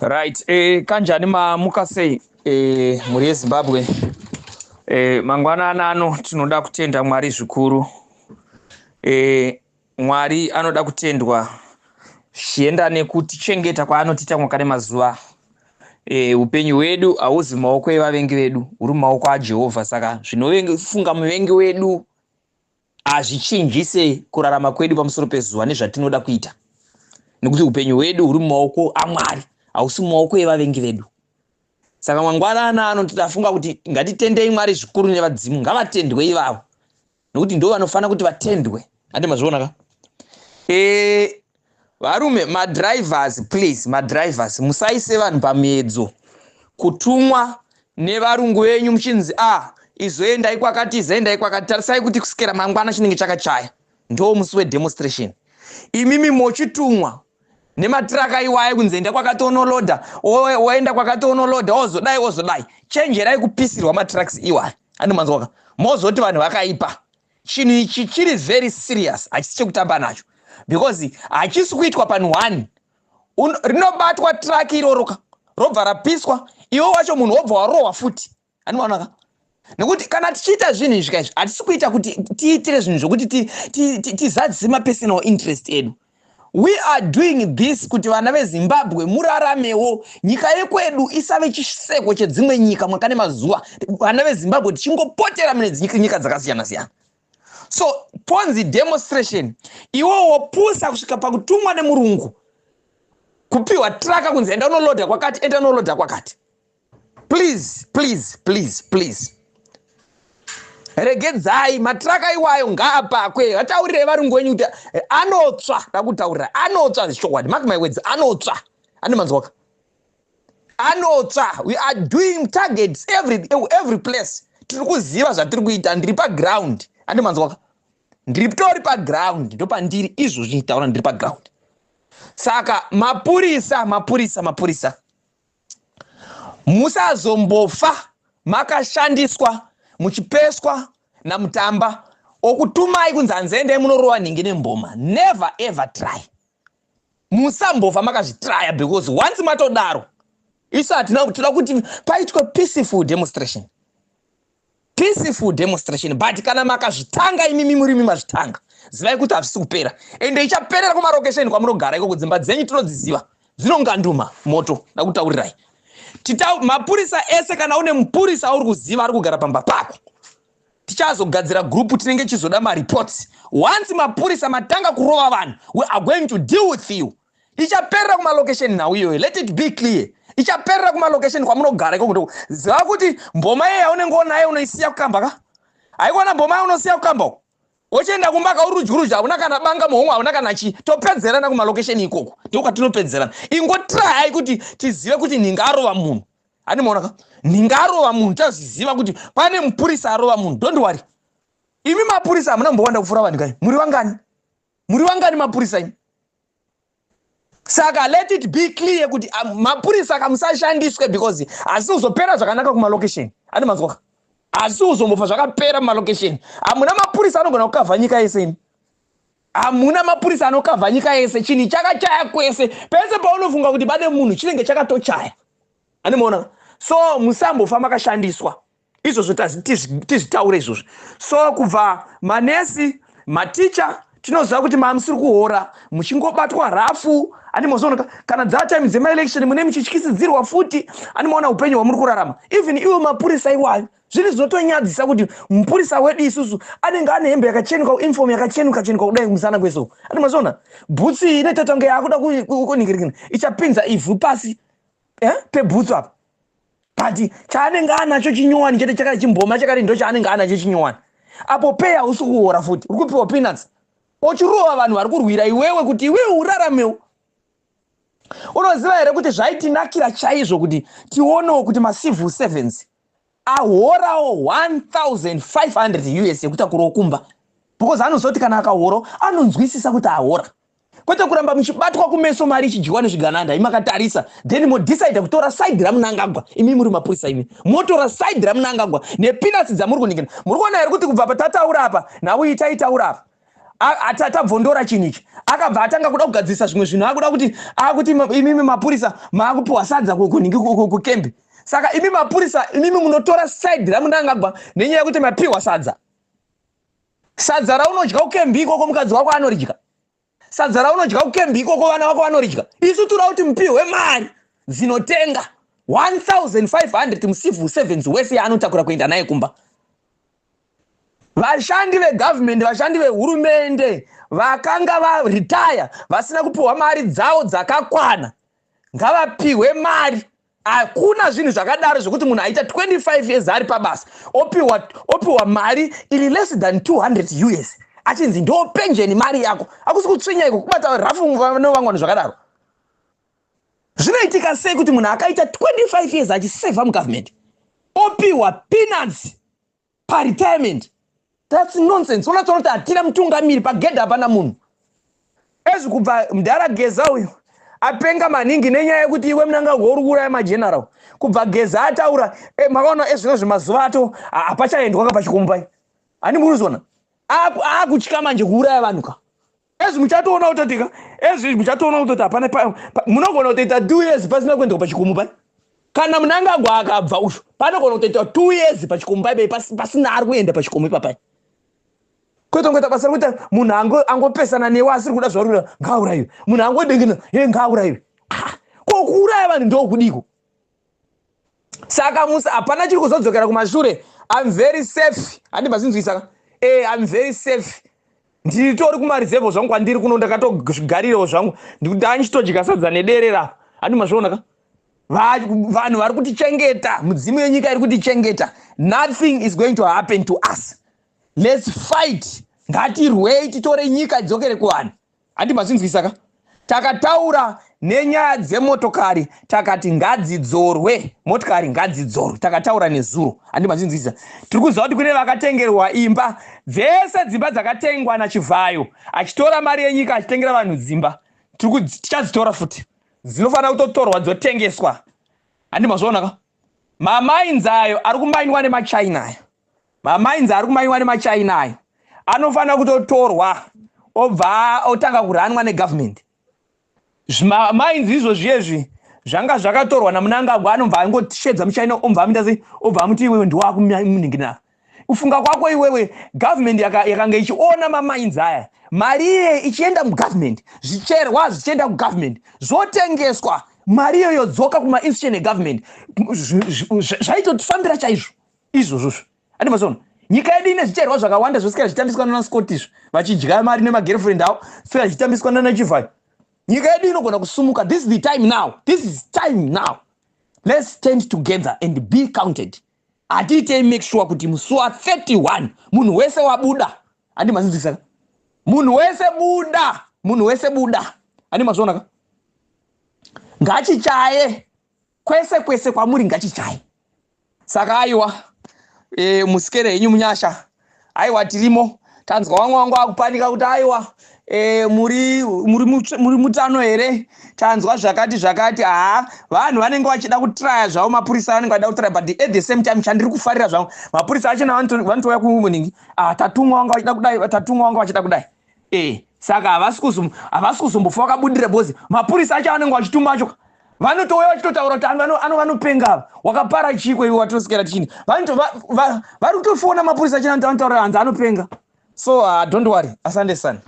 Right, kanjani, mamuka sei, mhuri yeZimbabwe? Mangwanani ano tinoda kutenda Mwari zvikuru. Mwari anoda kutendwa zvichienda nekutichengeta kwaanotiita mwaka nemazuva. Upenyu hwedu hauzi mumaoko evavengi vedu, huri mumaoko aJehovha. Saka zvinofunga muvengi wedu hazvichinjise kurarama kwedu pamusoro pezuva nezvatinoda kuita, nekuti upenyu hwedu huri mumaoko aMwari, hausi mumaoko evavengi vedu. Saka mangwanana ano titafunga kuti ngatitendei Mwari zvikuru nevadzimu, ngavatendwe ivavo, nekuti ndo vanofanira kuti vatendwe. Andi mazviona ka? Varume, madrivers, please, madrivers, musaise vanhu pamiedzo kutumwa nevarungu venyu muchinzi a izoendai kwakati, izoendai kwakati. Tarisai kuti kusvikira mangwana chinenge chakachaya, ndo musi wedemonstration. Imimi mochitumwa nematiraka iwayo kunzi enda kwakati onolodha, woenda kwakati onolodha, wozodai, wozodai. Chenjerai kupisirwa matrucks iwayo. Andimanzwaka? Mozoti vanhu vakaipa. Chinhu ichi chiri very serious, hachisi chekutamba nacho, because hachisi kuitwa panhu one. Rinobatwa truck iroroka, robva rapiswa, iwe wacho munhu wobva warohwa futi. Andimaonaka? Nekuti kana tichiita zvinhu izvi kaizvi, hatisi kuita kuti tiitire zvinhu zvokuti tizadzise mapersonal interest edu. We are doing this kuti vana veZimbabwe muraramewo, nyika yekwedu isave chiseko chedzimwe nyika mwaka nemazuva, vana veZimbabwe tichingopotera mune nyika dzakasiyana siyana. So ponzi demonstration, iwo wopusa kusvika pakutumwa nemurungu kupiwa traka kunzi enda unolodha kwakati, enda unolodha kwakati. Please, please, please, please, regedzai matraka iwayo, ngaapakwe. Vataurirei varungu wenyu kuti anotsva. Ndakutaurira, anotsva zvichokwadi. Mark my words, anotsva. Ane manzwaka? Anotsva. We are doing targets every place. Tiri kuziva zvatiri kuita. Ndiri paground. Ane manzwaka? Ndiri tori paground, ndopandiri izvozvi nditaura, ndiri paground. Saka mapurisa, mapurisa, mapurisa, musazombofa makashandiswa muchipeswa namutamba okutumai kunzi hanzi munorova nhingi nemboma. Never ever try. Musambofa makazvitraya, because once matodaro, isu hatina. Toda kuti paitwe peaceful demonstration, peaceful demonstration, but kana makazvitanga imimi, murimi mazvitanga, zivai kuti hazvisi kupera, ende ichaperera kumarokesheni kwamunogara ikoko. Dzimba dzenyu tinodziziva, dzinonganduma moto. Ndakutaurirai, mapurisa ese, kana une mupurisa uri kuziva ari kugara pamba pako, tichazogadzira group tinenge chizoda mareports. Once mapurisa matanga kurova vanhu, we are going to deal with you. Ichaperera kumalocation nhau iyoyo, let it be clear, ichaperera kumalocation kwamunogara ikoko. Ziva kuti mboma iye yaunenge unayo unoisiya kukamba ka. Haikona mboma yaunosiya kukamba, wochienda kumba kauri rudyi, hauna kana banga muhomwe, hauna kana chii. Topedzerana kumalocation ikoko, ndokwatinopedzerana. Ingotrayai kuti tizive kuti nhinga arova munhu. Handimaona ka? Nhinga arova munhu, tazviziva kuti pane mupurisa arova munhu. Don't worry, imi mapurisa hamuna mbowanda kupfuura vanhu kai. Muri vangani? Muri vangani mapurisa imi? Saka let it be clear kuti mapurisa kamusashandiswe, because hasi kuzopera zvakanaka kumalocation. Andi manzwaka? Hasi kuzombofa zvakapera mumalokesheni. Hamuna mapurisa anogona kukavha nyika yese imi. Hamuna mapurisa anokavha nyika yese. Chinhu chakachaya kwese. Pese paunofunga kuti pane munhu, chinenge chakatochaya. Andimaona? So musambofa makashandiswa. Izvozvo tizvitaure izvozvo. So kubva manesi, maticha, tinoziva kuti mamusiri kuhora, muchingobatwa rafu. Andimozoonaka kana dzatime dzemaelection mune muchityisidzirwa futi. Andimaona upenyu hwamuri kurarama? Even iwo mapurisa iwayo, zvinhu zvinotonyadzisa kuti mupurisa wedu isusu anenge ane hembe yakachenuka, uniform yakachenuka chenuka kudai kumusana kwese. Andimazoona bhutsi inoita tange yakuda kuningirikina, ichapinza ivhu pasi pebhutsu apa, but chaanenge anacho chinyowani chete, chakati chimboma chakati, ndo chaanenge anacho chinyowani. Apo pay hausi kuhora futi, uri kupiwa peanuts, uchirova vanhu vari kurwira iwewe kuti iwewe uraramewo. Unoziva here kuti zvaitinakira chaizvo kuti tionewo kuti macivil servants ahorawo 1500 US yekutakurawo kumba, because anozoti kana akahora anonzwisisa kuti ahora, kwete kuramba muchibatwa kumeso, mari ichidyiwa nezvigananda, imakatarisa, then modecida kutora side raMunangagwa. Imi muri mapurisa, imi motora side raMunangagwa nepeanuts dzamuri kuningira. Muri kuona here kuti kubva patataura apa, nhau iyi taitaura apa, Tabvondora chinhu ichi, akabva atanga kuda kugadzirisa zvimwe zvinhu, akuda kuti akuti imimi mapurisa maakupiwa sadza kunhingi kukembi. Saka imi mapurisa, imimi munotora side raMunangagwa nenyaya yekuti mapiwa sadza. Sadza raunodya kukembi ikoko, mukadzi wako anoridya. Sadza raunodya kukembi ikoko, vana vako vanoridya. Isu toda kuti mupiwe mari dzinotenga 1500 mucivil servants wese yaanotakura kuenda naye kumba. Vashandi vegavhumendi, vashandi vehurumende vakanga varitaya vasina kupiwa mari dzavo dzakakwana, ngavapiwe mari. Hakuna zvinhu zvakadaro zvekuti munhu aita 25 years ari pabasa opiwa mari iri less than 200 US, achinzi ndo penjeni mari yako. Hakusi kutsvinya iko, kubata rafu nevamwe vanhu zvakadaro? Zvinoitika sei kuti munhu akaita 25 years achisevha mugovernment opiwa peanuts paretirement? That's nonsense. Unotoona kuti hatina mutungamiri pagedha, hapana munhu. Ezvi kubva mudhara Geza uyu apenga maningi nenyaya yekuti iwe Munangagwa uri kuuraya mageneral. Kubva Geza ataura, makaona ezvino zvemazuva ato hapachaendwa ka pachikombai. Hani muri akutya manje kuuraya vanhu ka. Ezvi muchatoona kutotika, ezvi muchatoona kutoti hapana, munogona kutoita 2 years pasina kuendwa pachikomo pai. Kana Munangagwa akabva usho, panogona kutoita 2 years pachikomo pai pasina ari kuenda pachikomo ipapai. Kwete kungoita basa rekuti munhu angopesana newe, asiri kuda zvauri kuda, ngaaurayiwe. Munhu angodengena ye, ngaaurayiwe. Ah, ko kuuraya vanhu ndokudiko? Saka musa, hapana chiri kuzodzokera kumashure. I'm very safe. Handi mazinzwisaka? I'm very safe. Ndiritori kumareserve zvangu kwandiri kuno, ndakatozvigarirawo zvangu, ndanchitodya sadza nederera. Handi mazviona ka? Vanhu vari kutichengeta, mudzimu yenyika iri kutichengeta. Nothing is going to happen to us. Let's fight. Ngatirwei, titore nyika idzokere kuvanhu. Handi mazinzwisaka? Takataura nenyaya dzemotokari, takati ngadzidzorwe, motokari ngadzidzorwe. Takataura nezuro. Handi mazinzwisa? Tiri kuziva kuti kune vakatengerwa imba dzese, dzimba dzakatengwa naChivhayo achitora mari yenyika achitengera vanhu dzimba. Tichadzitora futi, dzinofanira kutotorwa dzotengeswa. Handi mazviona ka? Mamines ayo ari kumainwa nemachina ayo, mamines ari kumainwa nemachina ayo anofanira kutotorwa, obva otanga kuranwa negovernment. Mines izvo zviyezvi zvanga zvakatorwa naMunangagwa, anobva angoshedza muchina, obva amuita sei, obva amuti iwewe ndiwakumunhinginaka ufunga kwako iwewe. Government yakanga ichiona mamines aya, mari iye ichienda mugovernment, zvicherwa zvichienda kugovernment, zvotengeswa, mari iyo yodzoka kumainstitution egovernment, zvaitotifambira chaizvo izvozvozvo. Andimazona nyika yedu ine zvicherwa zvakawanda zvosikira zvichitambiswa nanaScott, vachidya mari nemagirlfriend avo, sika zvichitambiswa nanaChivhayo. Nyika yedu inogona kusumuka. This is the time now. This is time now. Let's stand together and be counted. Hatiitei make sure kuti musi wa31 munhu wese wabuda. Handi mazinzwisaka? Munhu wese buda, munhu wese buda. Handi mazvionaka? Ngachichaye kwese kwese kwamuri, ngachichaye. Saka aiwa, musikere henyu munyasha. Aiwa, tirimo. Tanzwa vamwe vangu akupanika kuti aiwa, muri mutano here? Tanzwa zvakati zvakati. Haa, vanhu vanenge vachida kutraya zvavo, mapurisa vanenge vachida kutraya, but at the same time chandiri kufarira zvavo, mapurisa achona vanotouya kuningi, ah, tatumwa, vanga vachida kudai, tatumwa, vanga vachida kudai. Saka havasi kuzombofa vakabudira, because mapurisa acho anenge vachituma acho vanotouya vachitotaura kuti vanopenga ava, wakapara chiko iwe, watoswera tichini. Vari kutofona mapurisa achina, vanotaura hanzi anopenga. So don't worry. Asante sana.